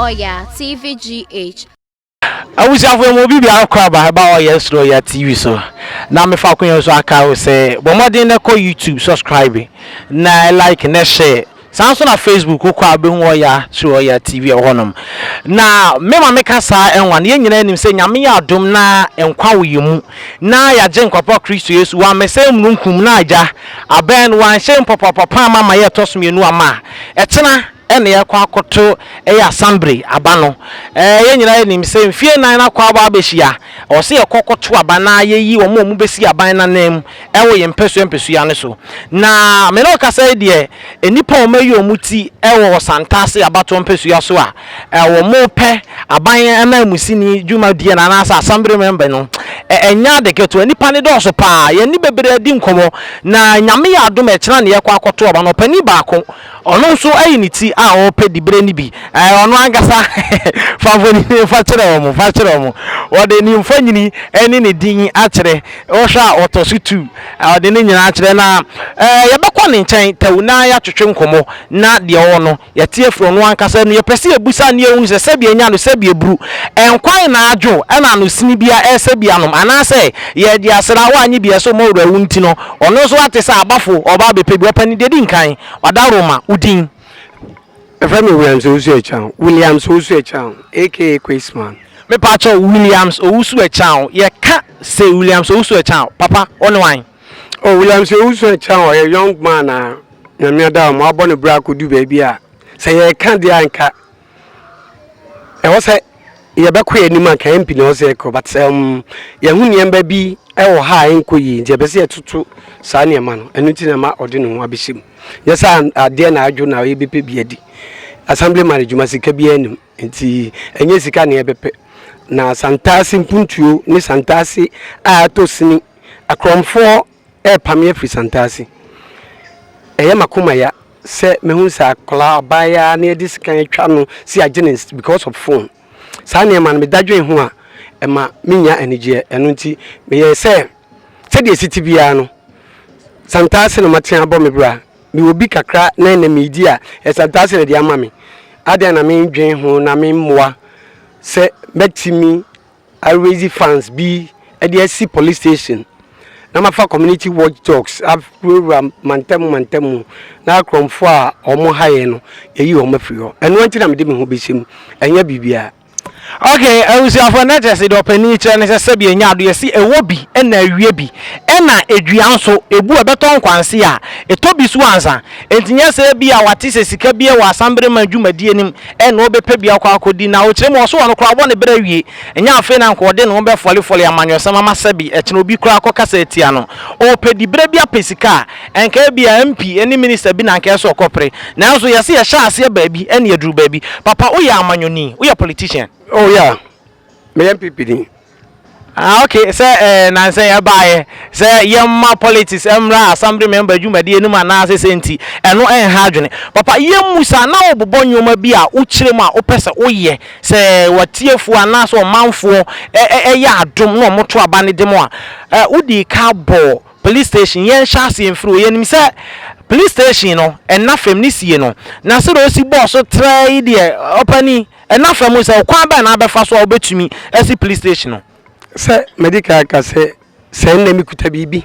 Oya TVGH. Abusuafo mu obi biara kɔ aba ɛba ɔyɛ soro ɔyɛ TV so na mefa akonya so aka wo sɛ bɔ mmɔden na kɔ YouTube, subscribe na like na share. Saa nso na Facebook, wokɔ a wobɛhu ɔyɛ soro ɔyɛ TV ɛwɔ hɔnom. Na mema meka saa ɛnwa no, yɛn nyinaa anim sɛ Nyame yɛ adom na nkwa wɔ yɛn mu na yɛagye nkwapa Kristo Yesu, wammɛsɛ mununkum na agya abɛn no, wanhyɛ mpɔpɔpɔpa ama ma yɛtɔ so mmienu ama a ɛkyena ɛna yɛkɔ akɔto ɛyɛ assembly aba no. Yɛn nyinaa yɛnim sɛ mfie 4 no akɔ aba abɛhyia, ɛwɔ sɛ yɛkɔ kɔto aba na yɛyi wɔn a wɔn bɛsi aban n'anan mu ɛwɔ yɛn mpɛsua mpɛsua no so. Na mene ɔkasa yi deɛ, nnipa a wɔn ayi wɔn ti ɛwɔ Santase abatoɔ mpɛsua so a wɔn pɛ aban ananmusini dwumadie no anaasɛ assembly member no, ɛnyɛ ade ketewa. Nnipa ne dɔɔso paa, yɛn ni bebree adi nkɔmɔ. Na Nyame yɛ adom, ɛkyena ne yɛkɔ akɔto aba no, ɔpanin baako ɔno nso ayi ne ti a ɔrepɛ dibere no bi. Ɔno ankasa fa mfonini fa kyerɛ wɔn, fa kyerɛ wɔn. Wɔde ne mfonini ne ne din akyerɛ. Wɔhwɛ a ɔtɔ so tu, ɔde ne nyinaa akyerɛ. Na yɛbɛkɔ ne nkyɛn tɛw na yɛatwetwe nkɔmmɔ na deɛ ɔwɔ no yɛte afiri ɔno ankasa no. Yɛpɛ sɛ yɛbusa ne yɛhunu sɛ sɛbi anya no, sɛbi eburu nkwan na adwo ɛna ano sini bia ɛsɛ bi anom anaasɛ yɛde asra woanye bi ɛsɛ ɔma wura wo nti no, ɔno nso ate sɛ abafo ɔba abɛpɛ bi. Ɔpɛ ne deɛ di nkan wadaroma wo din. Ɛfrɛ me Williams Owusu Akyang, Williams Owusu Akyang, aka Quaceman. Mepakyɛw, Williams Owusu Akyang, yɛka sɛ Williams Owusu Akyang, papa, ɔne wan? Oh, Williams Owusu Akyang ɔyɛ young man a Nyame ada ɔmo abɔ ne bra akɔdu baabi a sɛ yɛka deɛ anka ɛwɔ sɛ yɛbɛkɔ yɛn anim, anka MP na ɛwɔ sɛ yɛkɔ, but yɛho nneɛma bi ɛwɔ ha a ɛnkɔ yie, nti yɛpɛ sɛ yɛtoto saa nneɛma no. Ɛno nti na ma ɔde ne ho abɛhyɛ mu. Nyɛ sɛ adeɛ na adwo na yɛbɛpɛ bi adi. Assembly man adwuma, sika biara anim, nti ɛnyɛ sika na yɛbɛpɛ. Na Santase mpuntuo ne Santase a atɔ sini, akorɔmfoɔ ɛrepame afiri Santase. Ɛyɛ makoma ya sɛ mehu sɛ akwadaa abaayewa na yɛde sika atwa no si agye ne because of phone. Saa nneɛma no meda dwen ho a, ɛma menya anigyeɛ. Ɛno nti meyɛ sɛ sɛdeɛ ɛsi ti biara no, Santase no mate abɔ me bra. Mewɔ bi kakra na ɛnɛ meedi a, Santase na de ama me adeɛ na mendwen ho na memmoa sɛ mɛtumi araise funds bi de asi police station na mafa community watch dogs awurawura mantam mantam mu na akorɔmfoɔ a wɔn ha yɛn no, yɛyi wɔn afiri hɔ. Ɛno nti na mede me ho bɛhyɛ mu, ɛnyɛ biribiara. Okay, abusuafoɔ, na kyerɛ sɛ deɛ ɔpanin kyerɛ ne sɛ sɛbi ɛnya ado, yɛsi ɛwɔ bi ɛna awie bi, ɛna edua nso ebu ɛbɛtɔ nkwanse a ɛtɔ bi so ansa. Nti nyɛ sɛ bi a wate sɛ sika bi wɔ assemblyman dwumadie nim ɛna ɔbɛpɛ bi akɔ akɔdi. Na ɔkyerɛ mu ɔso ɔno koraa ɔbɔ ne berɛ awie, ɛnyɛ afei na nka ɔde ne ho bɛfɔlefɔle amanyɔsɛm ama sɛbi ɛkyena obi koraa akɔkasa atia no. Ɔpɛ diberɛ bi apɛ sika a ɛnka bi a MP ne minister bi na anka ɛsɛ ɔkɔpere, nanso yɛsɛ yɛhyɛ aseɛ baabi ɛne yɛduru baabi. Papa, woyɛ amanyɔni, woyɛ politician? Oh yeah, meyɛ NPP ni. Ah, okay. Sɛ nansɛ yɛbaeɛ sɛ yɛmma politics mmra assembly member dwumadie no mu anaasɛ sɛ nti ɛno ɛnha adwene. Papa, yɛmmu saa na wobobɔ nneɛma bi a wokyerɛ mu a wopɛ sɛ woyɛ sɛ watiefoɔ anaasɛ ɔmanfoɔ ɛyɛ adom na ɔmoto aba ne de mu a wodi ka bɔ police station. Yɛnhyɛ aseɛ mfiri hɔ. Yɛnim sɛ police station no ɛna fam ne sie no na sɛdeɛ ɔsi bɔɔ so trɛ yi deɛ, ɔpani, ɛna fam sɛ ɔkwan bɛn na abɛfa so a wobɛtumi asi police station no? Sɛ madi kan ka sɛ nnɛ mekuta biribi,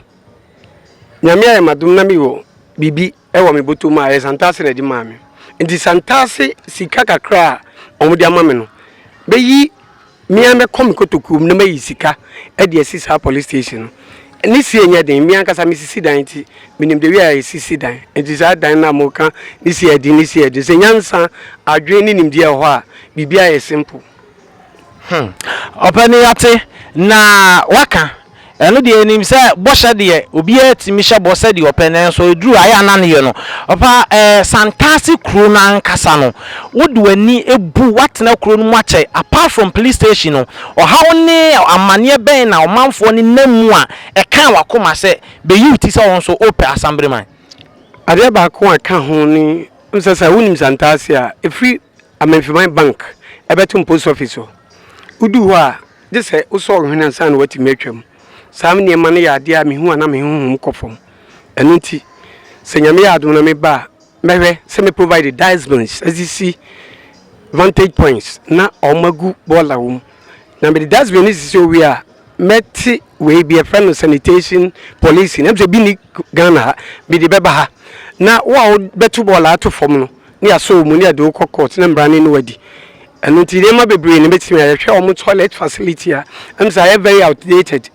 Nyame ayɛ m'adom na mewɔ biribi ɛwɔ me bɔtɔ mu a ɛyɛ Santase na ɛde maa me. Nti Santase sika kakra a wɔde ama me no, bɛyi mmea mɛkɔ me kotokuo mu na mayi sika ɛde asi saa police station no. Ne sie nyɛ den. Mmea ankasa mesisi dan, nti menim de wi a yɛsisi dan. Nti saa dan no a moka ne sie ɛden, ne sie ɛden, sɛ nyansa, adwene ne nimdeɛ wɔ hɔ a, biribiara yɛ simple. Ɔpɛni, yate na waka. Ɛno deɛ, yɛnim sɛ bɔhyɛ deɛ, obiara tumi hyɛ bɔ sɛdeɛ ɔpɛ, nanso ɛduru ayɛ ana ne yɛ no. Papa, Santase kuro no ankasa no, wode w'ani ebu, woatena kuro no mu akyɛ. Apart from police station no, ɔhaw ne amanneɛ bɛn na ɔmanfoɔ no nam mu a ɛka wakoma sɛ bɛyi wo ti sɛ wɔn nso wopɛ assemblyman? Adeɛ baako a ɛka ho ne sɛ wonim Santase a, ɛfiri Amenfiman Bank ɛbɛto post office hɔ, wodu hɔ a, gye sɛ wosɔ wo hwene ansa na woatumi atwam. Saa nneɛma no yɛ adeɛ a mehu a na me honhom kɔ fam. Ɛno nti sɛ Nyame yɛ adom na meba a, mɛhwɛ sɛ me provide dustbins asisi. vantage points na wɔn agu bɔɔla wɔ mu. Na mede dustbin no sisi hɔ wie a, mɛte wei bi yɛfrɛ no sanitation policing. Ɛm sɛ bi ni Ghana ha, mede bɛba ha. Na wo a wobɛto bɔɔla ato fam no, ne yɛasɔ wo mu ne yɛde wo kɔ court na mmara no ne wadi. Ɛno nti nneɛma bebree na mɛtumi ayɛ. Hwɛ wɔn toilet facility a, ɛm sɛ ayɛ very outdated.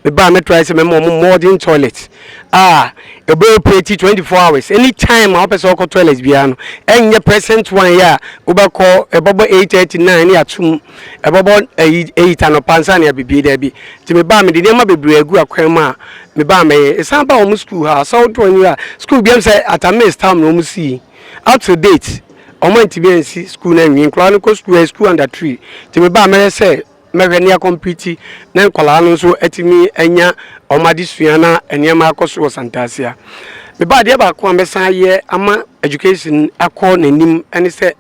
Meba a mɛtry sɛ mɛma wɔn modern toilet a ɛbɛ operate 24 hours. Anytime a wopɛ sɛ wokɔ toilet biara no, ɛnyɛ present one yɛ a wobɛkɔ ɛbɛbɔ 8:39 ne atom, ɛbɛbɔ ɛyi 8 anɔpa nsa ne abibie daabi. Nti meba a mede nneɛma bebree agu akwan mu a meba a mɛyɛ. Ɛsan ba wɔn school ha sɛ woto ani a, school biam sɛ Atta Mills town na wɔn sii up to date, wɔn antumi ansi school no anwie. Nkwadaa no kɔ school, ɛyɛ school under tree. Nti meba a mɛyɛ sɛ mɛhwɛ ne akɔmpiti na nkwadaa no nso atumi anya wɔn adesua na nneɛma akɔ so wɔ Santase. Meba adeɛ baako a mɛsan ayɛ ama education akɔ n'anim ne sɛ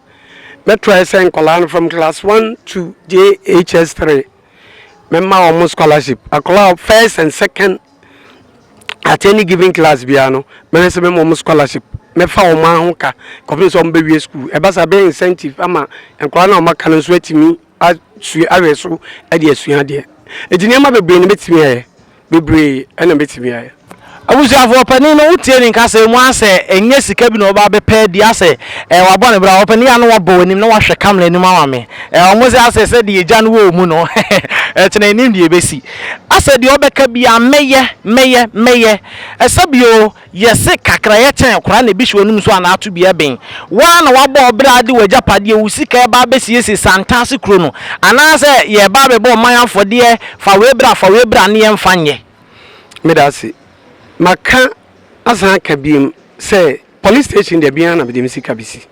mɛtry sɛ nkwadaa no from class 1 to JHS 3 mɛma wɔn scholarship. Akwadaa first and second at any given class biara no, mɛhwɛ sɛ mɛma wɔn scholarship, mɛfa wɔn aho ka kɔpem sɛ wɔn bɛwie school. Ɛba saa, bɛyɛ incentive ama nkwadaa no a wɔn aka no nso atumi asua ahwɛ so de asua adeɛ. Eti nneɛma bebree na mɛtumi ayɛ, bebree ɛna mɛtumi ayɛ. Abusuafoɔ, panin no wotie ne nkasa mu asɛ ɛnyɛ sika bi na ɔba abɛpɛ di asɛ wabɔ ne bra. Ɔpanin a no wabɔ w'anim na wahwɛ camera anim ama me. Ɔmo sɛ asɛ sɛ deɛ egya no wɔ mu no ɛkyerɛ anim deɛ ebesi asɛ deɛ ɔbɛka bi a mɛyɛ mɛyɛ mɛyɛ. Ɛsɛ bio yɛse kakra yɛkyɛn koraa na ebi hyɛ w'anim so anaa ato bi ɛbɛn waa na wabɔ ɔbra de w'agyapadeɛ wo sika ɛba abɛsiesie Santase kuro no, anaasɛ yɛba abɛbɔ ɔman afɔdeɛ, fa wei bra, fa wei bra ne yɛmfa nyɛ. Meda ase. Maka asan aka biem sɛ police station deɛ, biara na mede me sika bɛsi.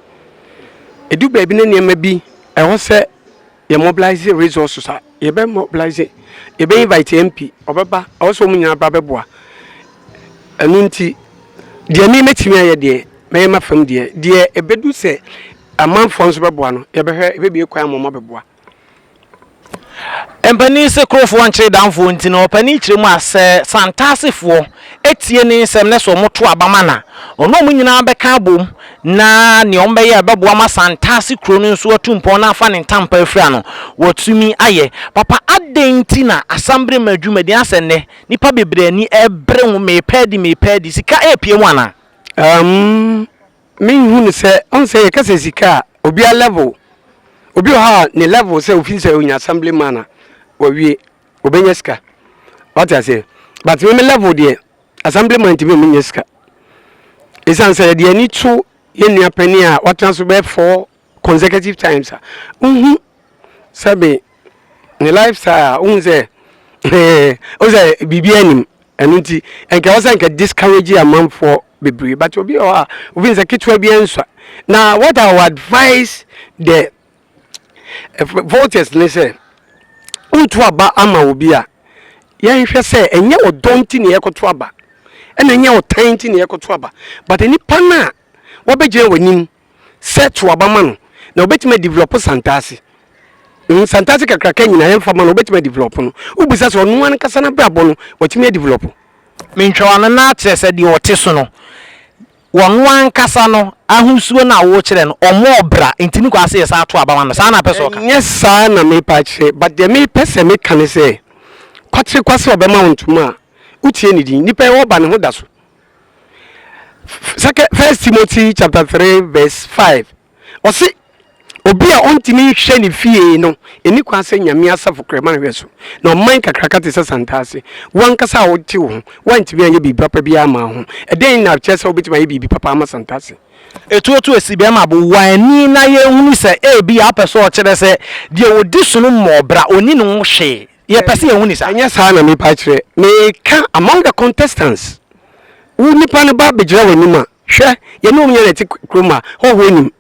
Ɛdu baabi na nneɛma bi ɛwɔ sɛ yɛ mobilize resources a, yɛbɛ mobilize, yɛbɛ invite MP, ɔbɛba. Ɛwɔ sɛ ɔmo nyinaa ba bɛboa. Ɛno nti deɛ me mɛtumi ayɛ deɛ, mɛyɛ ma fam deɛ ɛbɛdu sɛ amanfoɔ nso bɛboa no, yɛbɛhwɛ, yɛbɛbie kwan ama ɔmo abɛboa. Mpanin sɛ kurofoɔ nkyere damfoɔ, nti no ɔpanin kyerɛ mu a sɛ Santaasefoɔ etie ne nsɛm ne sɛ ɔmo to abama na ɔno ɔmo nyinaa bɛka abom na nea ɔmo bɛyɛ a ɛbɛboa ma Santaase kuro no nso atu mpɔn na afa ne ntampa afira no, wɔtumi ayɛ papa. Adan nti na asambere ma adwumaden asɛ nnɛ nipa bebree ani ɛbere ho meepɛ di meepɛ di sika ɛɛpie mu anaa? Menhu no sɛ ɔn sɛ yɛka sɛ sika a, obiara level, obi wɔ hɔ a ne level sɛ ofi sɛ onya assembly man a wawie, obɛnya sika, wate aseɛ? But me me level deɛ, assembly man ntumi menya sika, ɛsiane sɛ yɛde ani to yɛn nua panin a watena so bɛyɛ four consecutive times a, wohu sɛbe ne lifestyle a, wohu sɛ wo sɛ biribi anim. Ɛno nti nka ɛwɔ sɛ nka discourage amanfoɔ bebree, but obi wɔ hɔ a obi sɛ ketewa bi nsua. Na what I would advise the voters ne sɛ wotu aba ama obi a, yɛnhwɛ sɛ ɛnyɛ ɔdɔ nti ne yɛkɔto aba, ɛna ɛnyɛ ɔtan nti ne yɛkɔto aba, but nipa no a wɔbɛgyina w'anim sɛ to aba ma no na wobɛtumi adevelop Santase, Santase kakraka nyinaa yɛmfa ma no, wobɛtumi adevelop no. Wobisa sɛ ɔno ankasa no abrabɔ no watumi adevelop. Mentwɛwa no na kyerɛ sɛ deɛ ɔte so no, wɔno ankasa no ahosuo no a wɔrekyerɛ no, ɔmo ɔbra nti ne kɔ ase yɛ saa ato aba ma no saa na apɛ sɛ ɔka. Ɛnyɛ saa na mepa akyerɛ, but deɛ mepɛ sɛ meka ne sɛ kwakyere kwase ɔbɛma wo ntoma a wotie ne din, nipa ɛwɔ ba ne ho da so. Second, First Timothy chapter 3 verse 5, ɔse obi a ɔntumi nhwɛ ne fie no, ɛni kwan sɛ Nyame asafo krɛma no hwɛ so na ɔman kakraka te sɛ Santase. Wankasa a wote wo ho, woantumi anyɛ biribi papa biara ama wo ho, ɛdɛn na kyerɛ sɛ wobɛtumi ayɛ biribi papa ama Santase? Etuotu esi bɛrima bo wani na yɛhunu sɛ ebi apɛ sɛ ɔkyerɛ sɛ deɛ odi so no mmɔ ɔbra, ɔni ne ho hwee. Yɛpɛ sɛ yɛhu ne saa. Ɛnyɛ saa na mepa kyerɛ. Meka among the contestants, wo nipa no ba bɛgyina w'anim a, hwɛ, yɛne wɔn nyɛ na ɛte kurom a hɔhoɔ nim.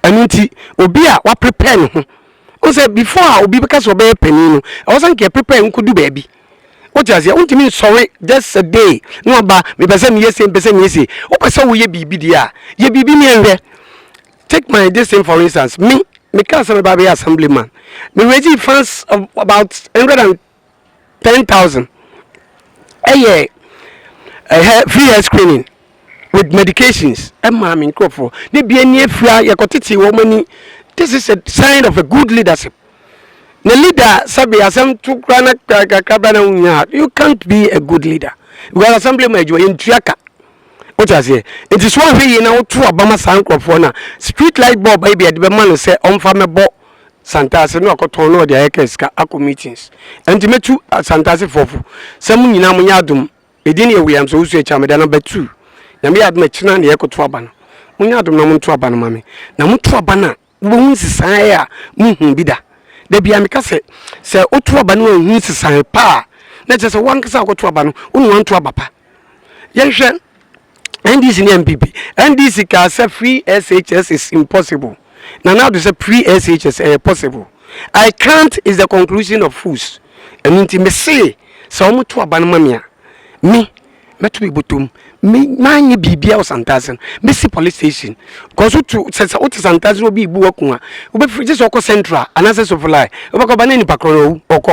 Ɛno nti obi a waprepare ne ho wo sɛ before a obi bɛka sɛ ɔbɛyɛ panin no, ɛwɔ sɛ nka prepare nkɔdu baabi, wote aseɛ? Wontumi nsɔre just a day na waba, mepɛ sɛ meyɛ sei, mepɛ sɛ meyɛ sei. Wopɛ sɛ woyɛ biribi deɛ a, yɛ biribi ne ɛnhwɛ. Take my this thing for instance, me meka sɛ meba bɛyɛ assembly man, me raise funds of about 110,000, ɛyɛ ɛhɛ free health screening with medications ɛmaa me nkurɔfoɔ ne bia ni afira yɛkɔtete wɔn ani. This is a sign of a good leadership. Na leader sɛbi asɛm to kura na kakra bra na wonya, you can't be a good leader because assembly ma adwuma yɛntua ka. Wote aseɛ? Nti so ahwɛ yie na woto aba ma saa nkurɔfoɔ no a, street light bulb ayi bi yɛde bɛma no sɛ ɔmfa mɛbɔ Santase na wakɔtɔn na ɔde ayɛ kaa sika akɔ meetings. Ɛnti mɛtu Santase foɔ fo sɛ mo nyinaa monyɛ adom. Edin yɛ Williams Owusu Akyang, meda number 2. Nyame yɛ adom a ɛkyena na yɛrekɔto aba no. Monyɛ adom na monto aba no ma me. Na moto aba no a, wobɛhu nsesaeɛ a monhuu bi da. Da biara meka sɛ, sɛ woto aba no wanhu nsesaeɛ pa a, na kyerɛ sɛ woankasa a wokɔto aba no, wo na wanto aba pa. Yɛnhwɛ NDC ne NPP. NDC kaa sɛ free SHS is impossible. Nana Addo sɛ free SHS ɛyɛ possible. I can't is the conclusion of fools. Ɛno nti mese sɛ wɔn to aba no ma me a, me mɛto me bɔtɔm. Me manyɛ biribiara wɔ Santase no, mɛsi police station. Because wotu sɛ sɛ wote Santase na obi rebu w'aku a, wobɛfiri gye sɛ ɔkɔ Central anaasɛ Sofolai. Wobɛkɔ ba na nipa korɔ no wawu ɔkɔ.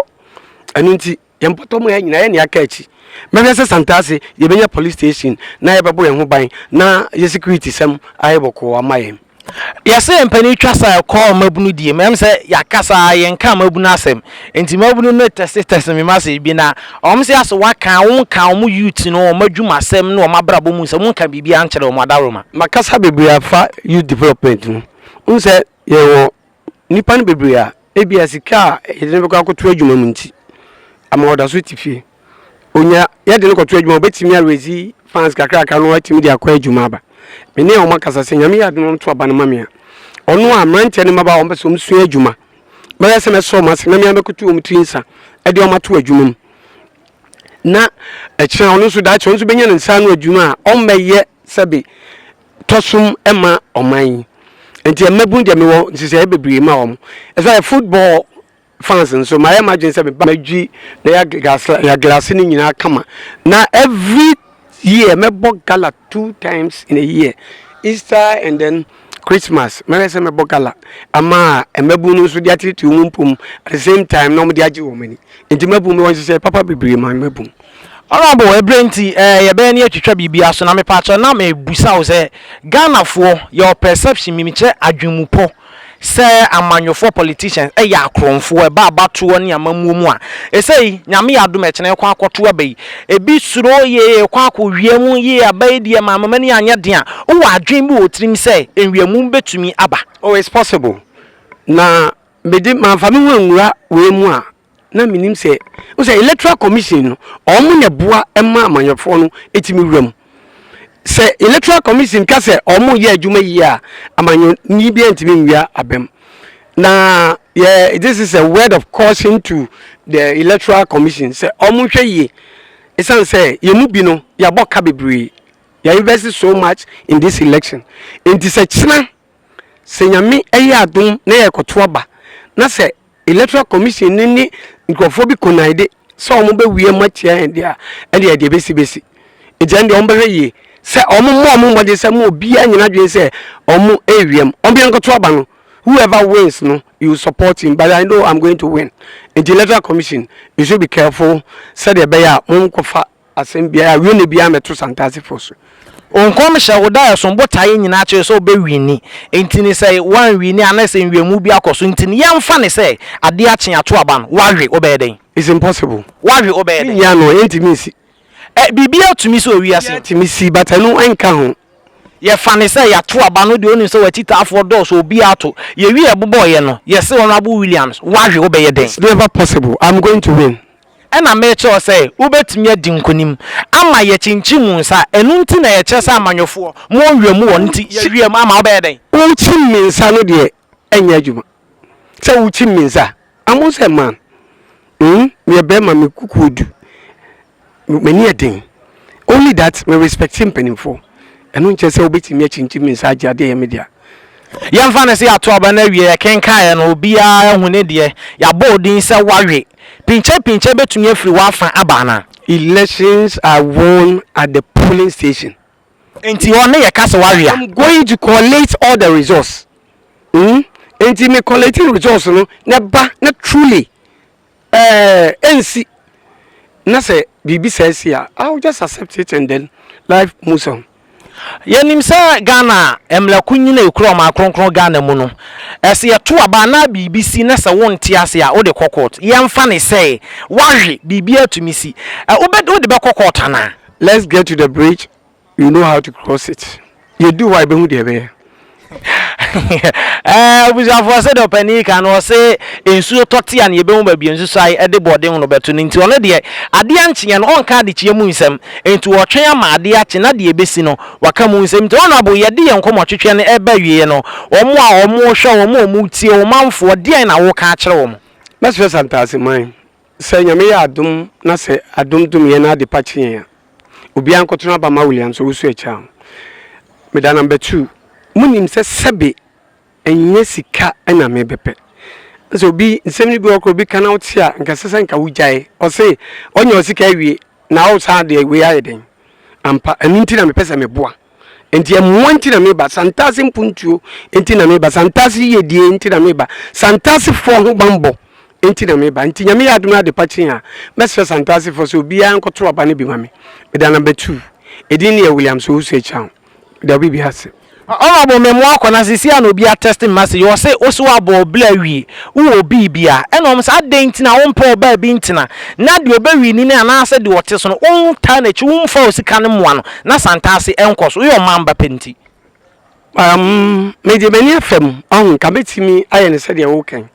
Ɛno nti yɛn mpɔtam ha nyinaa yɛ nea aka akyi. Mɛhwɛ sɛ Santase yɛbɛnya police station na yɛbɛbɔ yɛn ho ban na yɛ security sɛm ayɛ bɔkɔɔ ama yɛn. Yɛsɛ mpanin twa sa ɛkɔ mmabunu die mu. Ɛm sɛ yɛakasa a yɛnka mmabunu asɛm. Nti mmabunu no tɛse tɛse me message bi na wɔn sɛ asɛ waka wɔn ka wɔn youth no wɔn adwumasɛm ne wɔn abrabɔ mu nsɛm wɔn nka biribiara nkyerɛ wɔn adaworoma. Makasa bebree afa youth development ho. Wohu sɛ yɛwɔ nnipa no bebree a ebia sika a yɛde no bɛkɔ akɔto adwuma mu nti ama ɔda so te fie. Onya yɛde no kɔto adwuma obetumi arezi funds kakrakra na watumi de akɔ adwuma aba. Me ne wɔn akasa sɛ Nyame yɛ adom na wɔto aba no ma me a, ɔno a mmeranteɛ ne mmabaawa wɔn pɛ sɛ wɔn sua adwuma, mɛyɛ sɛ mɛsɔ wɔn ase na me ara mɛkoto wɔn tiri nsa de wɔn ato adwuma mu. Na ɛkyerɛ ɔno nso daakye ɔno nso bɛnya ne nsa ano adwuma a ɔmmɛyɛ sɛbe tɔsom ma ɔman yi. Nti mmabun deɛ mewɔ nhyehyɛeɛ bebree ma wɔn. Ɛsɛ football fans nso mayɛ m'adwene sɛ meba mɛdwi na yɛaglase no nyinaa kama na every year mɛbɔ gala two times in a year, Easter and then Christmas. Mɛhwɛ sɛ mɛbɔ gala ama a mmabun no nso de ateetee wɔn mpom at the same time na wɔde agye wɔn ani. Nti mmabun, mewɔ nhyehyɛe papa bebree ma mmabun. Honourable, ɛberɛ nti eh, yɛbɛyɛ ne yɛatwitwa biribi aso na mepaakyɛw na mebusa wo sɛ Ghanafoɔ yɛwɔ perception bi mekyerɛ adwemmupɔ sɛ amanyɔfoɔ, politicians, yɛ akorɔmfoɔ ɛba abatoɔ ne amammuo mu a, ɛsei Nyame yɛ adom ɛkyena yɛkɔ akɔto aba yi, ebi suro yee yɛkɔ akɔ wia mu yee aba yi deɛ ma amamani anyɛ den a, wowɔ adwene bi wɔ wo tirim sɛ nwiamu bɛtumi aba? Oh, it's possible. Na mede mamfa me ho anwura wei mu a, na menim sɛ wo sɛ Electoral Commission no, wɔn na ɛboa ma amanyɔfoɔ no tumi wura mu. Sɛ Electoral Commission ka sɛ wɔn yɛ adwuma yie a, amanyɔni biara ntumi nwia abam. Na yɛ this is a word of caution to the Electoral Commission sɛ wɔn hwɛ yie, ɛsiane sɛ yɛn mu bi no yɛabɔ ka bebree, yɛ invest so much in this election. Nti sɛ kyena sɛ Nyame ɛyɛ adom na yɛkɔto aba na sɛ Electoral Commission no ne nkurɔfoɔ bi konnae sɛ wɔn bɛwia mu atia yɛn deɛ a, ɛdeɛ deɛ bɛsi bɛsi. Nti ɛndeɛ wɔn bɛhwɛ yie sɛ wɔn mmɔ wɔn mmɔden sɛ mo obiara nyina adwene sɛ wɔn ɛrewia mu. Wɔn biara nkɔto aba no, whoever wins no, you support him, but I know I'm going to win. Nti Electoral Commission, you should be careful sɛdeɛ ɛbɛyɛ a mo nkɔfa Asɛm biara, awiei biara mmɛto Santasefoɔ so. Wo nkɔmhyɛ, wo daeɛso botaeɛ nyinaa kyerɛ sɛ wobɛwini. Enti no sɛ woanwini anaa sɛ nwiamu bi akɔ so nti no, yɛmfa no sɛ adeɛ akye ato aba no, woawe, wobɛyɛ dɛn? It's impossible. Woawe, wobɛyɛ dɛn? Menni ano, ɛntumi nsi. Ɛ, biribiara tumi si wɔ wiase mu. Biribiara tumi si, but ɛno nka ho. Yɛfa no sɛ yɛato aba no deɛ, wonim sɛ w'akyitaafoɔ dɔɔso, obiara ato. Yɛwie yɛbobɔeɛ no, yɛse Honourable Williams, woawe, wobɛyɛ dɛn? It's never possible, I'm going to win. Ɛna merekyerɛ wo sɛ wobɛtumi adi nkonim ama yɛakyinkyim wo nsa. Ɛno nti na yɛkyerɛ sɛ amanyɔfoɔ, monwia mu wɔ no nti yɛwia mu ama wobɛyɛ dɛn? Wokyim me nsa no deɛ ɛnyɛ adwuma. Sɛ wokyim me nsa, I'm also a man. Hmm, meyɛ bɛrima, me kukuo du. M'ani yɛ den. Only that, me respect mpanimfoɔ. Ɛno nkyerɛ sɛ wobɛtumi akyinkyim me nsa agye adeɛ ɛyɛ me dea. Yɛmfa no sɛ yɛato aba no awie, yɛkenkaeɛ no, obiara ahu ne deɛ, yɛabɔ wo din sɛ woawe. Pinkyɛpinkyɛ bɛtumi afiri w'afa aba anaa? Elections are won at the polling station. Enti hɔ ne yɛka sɛ woawe a? I'm going to collate all the results. Mm? Enti me collating results no, na ɛba na truly Ɛɛ, ɛnsi. Na sɛ biribi saa si a, I will just accept it and then life moves on. Yɛnim sɛ Ghana mmara kunyin a ɛkura ɔman kronkron Ghana mu no, sɛ yɛto aba anaa biribi si na sɛ wonte ase a, wode kɔ court. Yɛmfa no sɛ woahwe, biribiara tumi si. Wobɛ, wode bɛkɔ court anaa? Let's get to the bridge, you know how to cross it. Yɛdu hɔ a yɛbɛhu deɛ ɛbɛyɛ. Abusuafoɔ, sɛdeɛ ɔpanin ka no, ɔse nsuo tɔ te a na yɛbɛhu baabi a nsusuae de bɔɔden no bɛto no. Nti ɔno deɛ, adeɛ ankyeɛ no, ɔnka adekyeɛ mu nsɛm. Nti ɔtwɛn ama adeɛ akye na deɛ ɛbɛsi no, waka mu nsɛm. Nti Honourable, yɛde yɛn nkɔmmɔtwetweɛ no reba awieɛ no, wɔn a wɔrehwɛ, wɔn a wɔretie, wo manfoɔ, deɛn na woreka akyerɛ wɔn? Mɛsrɛ Santase man sɛ Nyame yɛ adom na sɛ adom dom yɛn na adepa kye yɛn a, obiara nkɔto n'aba ma Williams Owusu Akyang. Meda number two. Monim sɛ sɛbe ɛnyɛ sika na mebɛpɛ. Sɛ obi nsɛm no bi wɔ koraa obi ka na wote a, nka ɛsɛ sɛ nka wogyae. Ɔse ɔnya wo sika awie na wosan deɛ wei ayɛ dɛn? Ampa, ɛno nti na mepɛ sɛ meboa. Nti mmoa nti na meba, Santase mpuntuo nti na meba, Santase yiyedie nti na meba, Santasefoɔ ho banbɔ nti na meba. Nti Nyame yɛ adom na adepa kye a, mɛsrɛ Santasefoɔ sɛ obiara nkɔto aba no bi ma me. Meda number two. Edin no yɛ Williams Owusu Acheaw. Meda obi biara ase. Honourable me moa kɔ na sisi a na obi a text me message ɔse wose wabɔ ɔbla awie wowɔ bii bia ɛna ɔmo se adɛn nti na wompɛ ɔbaa bi ntena na deɛ ɔbɛwini no anaasɛ deɛ ɔte so no wontaa nakyi womfa wo sika no mmoa no na Santase ɛnkɔ so woyɛ ɔman ba pɛ nti. Um, me deɛ m'ani afa mu ɔho nka mɛtumi ayɛ no sɛdeɛ woka yi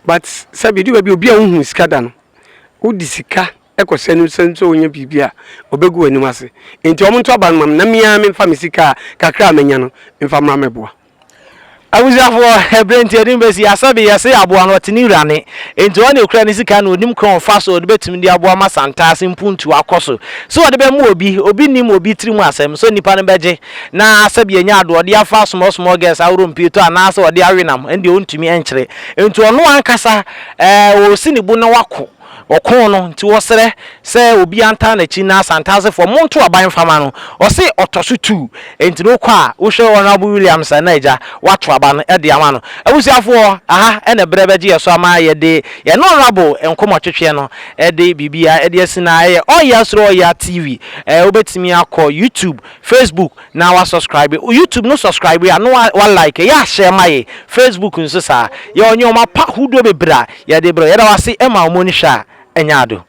but sɛ bɛdu baabi obi a wohu sika da no wode sika kɔhyɛ no sɛ sɛ ɔnya biribi a ɔbɛgu w'anim ase nti ɔmo nto aba no ma me na me ara memfa me sika a kakra a manya no mfa mmra mɛboa. Abusuafoɔ, ɛberɛ nti yɛde no bɛsi ha. Sɛbe yɛse aboa no ɔte ne wura nne, enti ɔno na ɛkura ne sika na ɔnim kwan a ɔfa so a ɔde bɛtumi de aboa ma Santase mpuntuo akɔ so. Sɛ ɔde bɛma obi, obi nnim obi tiri mu asɛm, sɛ onipa no bɛgye na sɛbe anya adoɔ ɔde afa small small girls ahorow mpieto anaasɛ ɔde awe nam, ɛndeɛ ɔntumi nkyerɛ. Enti ɔno ankasa ɛɛ ɔresi ne bo na wako. Ɔkoo no nti wɔsrɛ sɛ obiara ntaa n'akyi na Asanteasefoɔ monto aban mfa ma no. Ɔse ɔtɔ so tuu nti no wokɔ a wohwɛ Honourable Williams a na agya wato aba no de ama no. Abusuafoɔ aha na berɛ bɛgye yɛn so ama yɛde yɛne Honourable nkɔmmɔtwetweɛ no de biribiara de asi na ɛyɛ Ɔya Soro Ɔya TV. Wobɛtumi akɔ YouTube, Facebook na wa subscribe YouTube no subscribe a na wa like yɛ ahyɛ ma yɛ Facebook nso saa yɛ nneɛma pa hodoɔ bebree a yɛde brɛ yɛda wase ɛma wɔn ani hwɛ a ɛnyɛ ado.